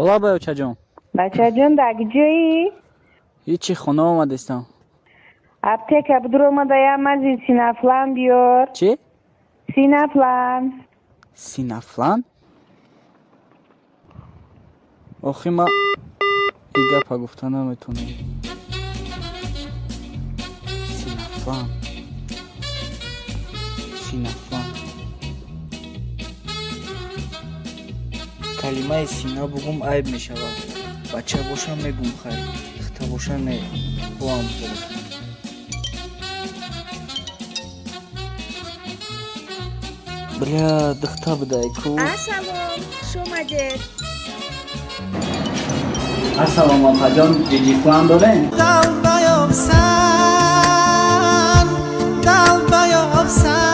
Лабай, очаҷон. Бачаҷон, дар куҷоӣ? Ҳичи, хона омадистам. Аптека бидуромада, як мази синафлан биёр. Чӣ? Синафлан. Синафлан? Охи, ма и гапа гуфта наметонам. Синафлан, синафлан. Калимаи сина бугум, айб мешавад. Бача боша, мегум, хайр, духта боша, не, боам. Бля, духта будай ку. Ассалом, хуш омадед. Ассалом, опаҷон, ҷиҷифлан дорем? Dalbayobsan, dalbayobsan.